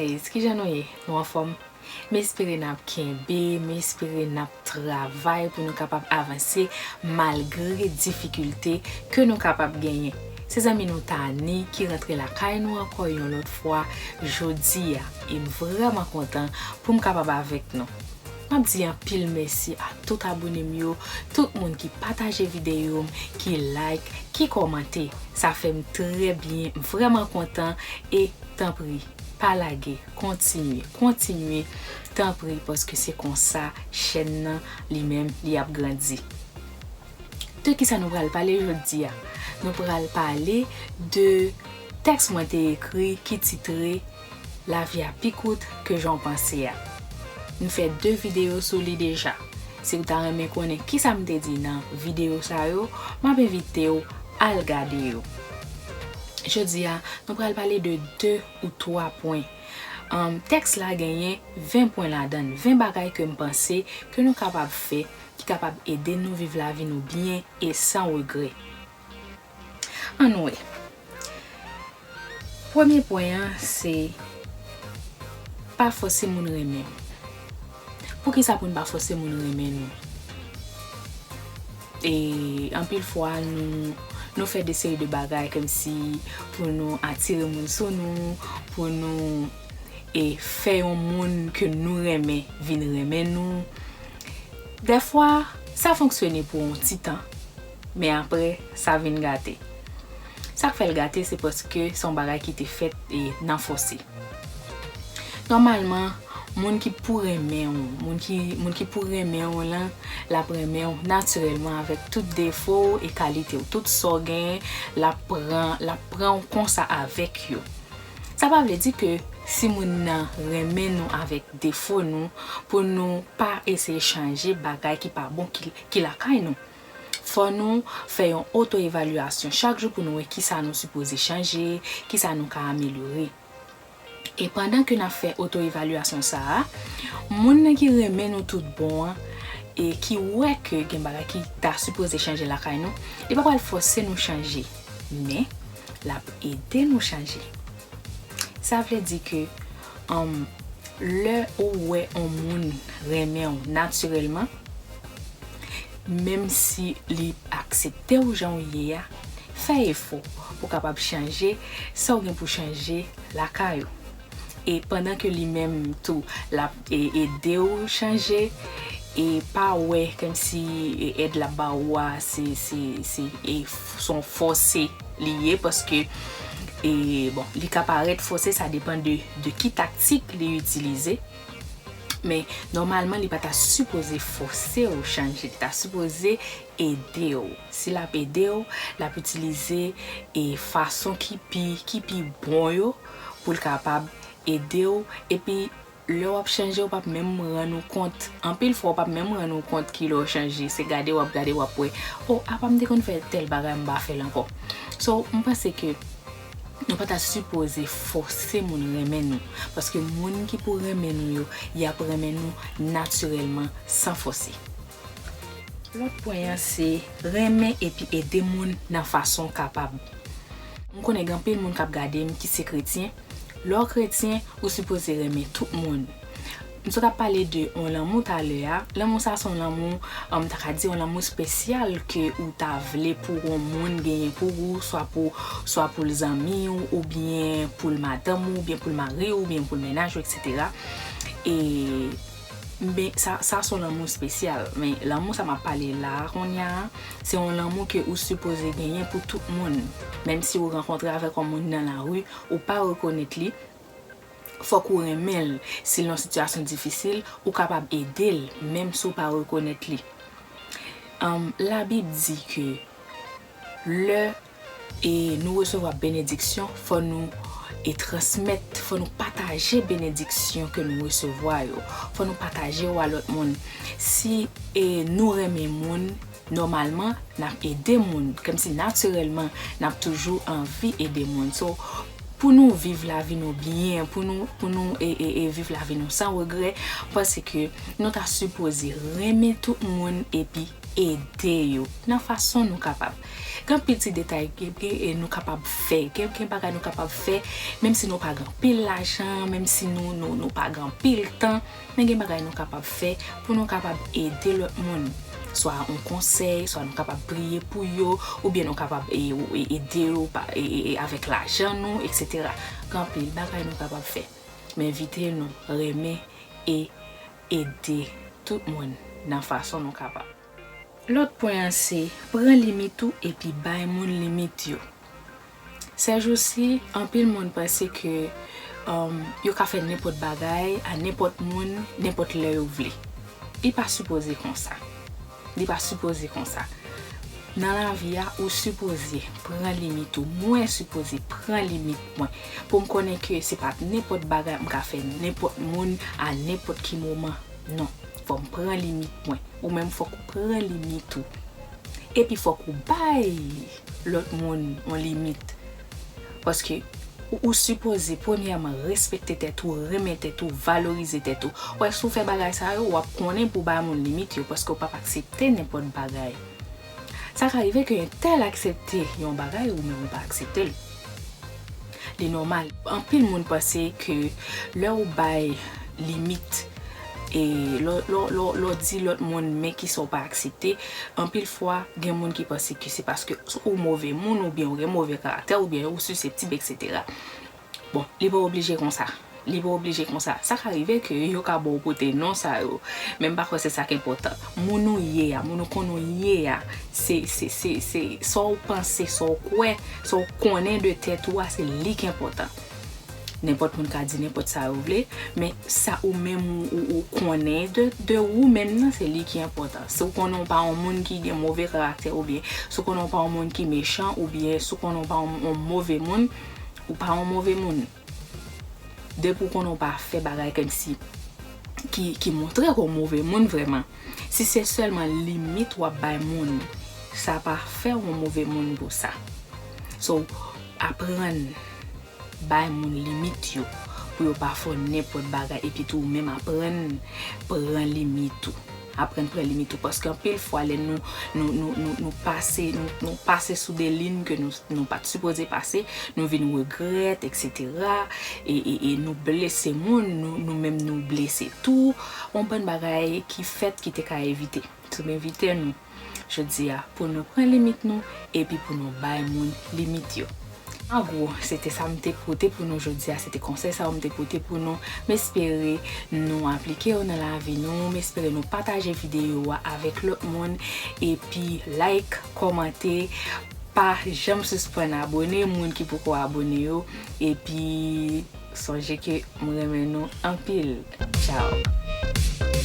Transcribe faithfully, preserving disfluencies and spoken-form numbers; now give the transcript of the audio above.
Guys, kijan nou ye? Nou anfòm? M espere n ap kenbe, m espere n ap travay pou nou kapab avanse malgre difikilte ke nou kapab genyen. Se zanmi nou Tani ki rantre lakay nou ankò yon lòt fwa jodi a, e m vrèman kontan pou m kapab avèk nou. M ap di anpil mèsi a tout abone m yo, tout moun ki pataje videyo m, ki like, ki kòmante. Sa fè m trè byen, m vrèman kontan e tanpri, pa lage, kontinye, kontinye, tanpri, paske se konsa chèn nan li menm li ap grandi. De kisa nou pral pale jodi a? Nou pral pale de tèks mwen te ekri ki titre La vie a pi kout ke jan w panse a. M fè de videyo sou li deja. Si w ta renmen konnen kisa m te di nan videyo sa yo, m ap envite w al gade yo. Jodi a, nou pral pale de de ou twa pwen. Anm, tèks la genyen ven pwen ladan l, ven bagay ke m panse ke nou kapab fè ki kapab ede nou viv lavi nou byen e san regrè. Ann wè. Premye pwen an, se pa fòse moun renmen w. Poukisa pou n pa fòse moun renmen nou? E anpil fwa, nou, nou fè de seri de bagay kòmsi pou nou atire moun sou nou, pou nou, e, fè yon moun ke nou renmen vin renmen nou. Dèfwa, sa fonksyone pou yon ti tan, men apre, sa vin gate. Sa k fè l gate, se paske se yon bagay ki te fèt, e, nan fòse. Nòmalman, moun ki pou renmen w, moun ki, moun ki pou renmen w lan, l ap renmen w natirèlman avèk tout defo w e kalite w. Tout sa w genyen, l ap pran, l ap pran w konsa avèk yo. Sa pa vle di ke si moun nan renmen nou avèk defo nou, pou nou pa eseye chanje bagay ki pa bon ki, ki lakay nou. Fò nou fè yon oto-evalyasyon chak jou pou nou wè kisa nou sipoze chanje, kisa nou ka amelyore. E pandan ke n ap fè oto-evalyasyon sa a, moun nan ki renmen nou tout bon an, e ki wè ke gen bagay ki ta sipoze chanje lakay nou, li pa pral fòse nou chanje, men l ap ede nou chanje. Sa vle di ke, um, lè ou wè yon moun renmen w natirèlman, menm si li aksepte w jan w ye a, fè efò pou w kapab chanje sa w gen pou chanje lakay ou. E pandan ke li menm tou, l ap, e, ede w chanje, e pa wè kòmsi, e, èd l ap ba ou a, se, se, se, e, f-, se yon fòse li ye, paske, e, bon, li ka parèt fòse, sa depann de, de ki taktik li itilize. Men, nòmalman, li pa ta sipoze fòse w chanje, li ta sipoze ede w. Si l ap ede w, l ap itilize, e, fason ki pi, ki pi bon yo pou l kapab ede w. Epi, lè w ap chanje, w p ap menm rann ou kont. Anpil fwa, w p ap menm rann ou kont ki lè w chanje. Se gade w ap gade, w ap wè, "O, apa m te konn fè tèl bagay, m pa fè l ankò." So, m panse ke nou pa ta sipoze fòse moun renmen nou. Paske moun ki pou renmen nou yo, y ap renmen nou natirèlman, san fòse. Lòt pwen an, se renmen epi ede moun nan fason w kapab. M konnen gen anpil moun k ap gade m ki se kretyen. Lè w kretyen, ou sipoze renmen tout moun. M sot ap pale de yon lanmou talè a. Lanmou sa se yon lanmou, um, m ta ka di yon lanmou espesyal ke ou ta vle pou yon moun genyen pou ou, swa pou, swa pou l zanmi w, oubyen pou l madanm ou, oubyen pou l mari w, oubyen pou l mennaj ou, etsetera. E, men, sa, sa se yon lanmou espesyal. Men lanmou sa m ap pale la a, kounye a, se yon lanmou ke ou sipoze genyen pou tout moun. Menm si ou rankontre avèk yon moun nan lari, ou pa rekonèt li, fòk ou renmen l. Si l nan sitiyasyon difisil, ou kapab ede l, menm si w pa rekonèt li. Anm, Labib di ke lè, e, nou resevwa benediksyon, fò nou, e, transmèt, fò nou pataje benediksyon ke nou resevwa yo. Fò nou pataje yo a lòt moun. Si, e, nou renmen moun, nòmalman, n ap ede moun. Kòmsi natirèlman, n ap toujou anvi ede moun. So, pou nou viv lavi nou byen, pou nou, pou nou, e, e, e viv lavi nou san regrè, m panse ke nou ta sipoze renmen tout moun epi ede yo nan fason nou kapab. Gen anpil ti detay gen, gen, e nou kapab fè. Gen, gen bagay nou kapab fè, menm si nou pa gen anpil lajan, menm si nou, nou, nou pa gen anpil tan, men gen bagay nou kapab fè pou nou kapab ede lòt moun. Swa yon konsèy, swa nou kapab priye pou yo, oubyen nou kapab e, e, ede yo, pa, e, e, e, avèk lajan nou, etsetera. Gen anpil bagay nou kapab fè. M envite nou renmen e ede tout moun nan fason nou kapab. Lòt pwen an se pran limit ou epi bay moun limit yo. Sèjousi, anpil moun panse ke, um, yo ka fè nenpòt bagay a nenpòt moun, nenpòt lè yo vle. Li pa sipoze konsa. Li pa sipoze konsa. Nan lavi a, ou sipoze pran limit ou. Mwen sipoze pran limit mwen. Pou m konnen ke se pa nenpòt bagay m ka fè nenpòt moun a nenpòt ki moman. Non. Fò m pran limit mwen. Ou menm fòk ou pran limit ou. Epi fòk ou bay lòt moun yon limit. Paske ou, ou sipoze, premyèman, respekte tèt ou, renmen tèt ou, valorize tèt ou. Wè, si w fè bagay sa yo, w ap konnen pou w bay moun limit yo, paske w p ap aksepte nenpòt bagay. Sa ka rive ke entèl aksepte yon bagay, ou menm ou pa aksepte l. Li nòmal. Anpil moun panse ke lè w bay limit, e lè, lè, lè, lè w di lòt moun men kisa w pa aksepte, anpil fwa, gen moun ki panse ke se paske ou move moun, oubyen ou gen move karaktè, oubyen ou siseptib, etsetera. Bon, li pa oblije konsa. Li pa oblije konsa. Sa ka rive ke yo ka ba w pote non sa yo. Men m pa kwè se sa k enpòtan. Moun ou ye a, moun ou konnen w ye a, se, se, se, se, sa w panse, sa w kwè, sa w konnen de tèt ou a, se li k enpòtan. Nenpòt moun ka di nenpòt sa yo vle, men sa ou menm ou, ou, ou konnen de, de ou menm nan, se li ki enpòtan. Si w konnen w pa yon moun ki gen move karaktè, oubyen si w konnen w pa yon moun ki mechan, oubyen si w konnen w pa yon, yon move moun, ou pa yon move moun. Depi w konnen w pa fè bagay kòmsi ki, ki montre ke w move moun vrèman. Si se sèlman limit w ap bay moun, sa pa fè w yon move moun pou sa. So, aprann bay moun limit yo pou yo pa fè w nenpòt bagay, epi tou ou menm aprann pran limit ou. Aprann pran limit ou, paske anpil fwa lè nou, nou, nou, nou, nou pase, nou, nou pase sou de liy ke nou, nou pa t sipoze pase, nou vin regrèt, etsetera. E, e, e nou blese moun, nou, nou menm nou blese tou. Yon bann bagay ki fèt ki te ka evite. So, m envite nou jodi a pou nou pran limit nou epi pou nou bay moun limit yo. An gwo, se te sa m te pote pou nou jodi a, se te konsèy sa yo m te pote pou nou. M espere nou aplike yo nan lavi nou. M espere nou pataje videyo a avèk lòt moun. Epi like, kòmante, pa janm sispann abone, moun ki poko abone yo. Epi sonje ke m renmen nou anpil. Tchao.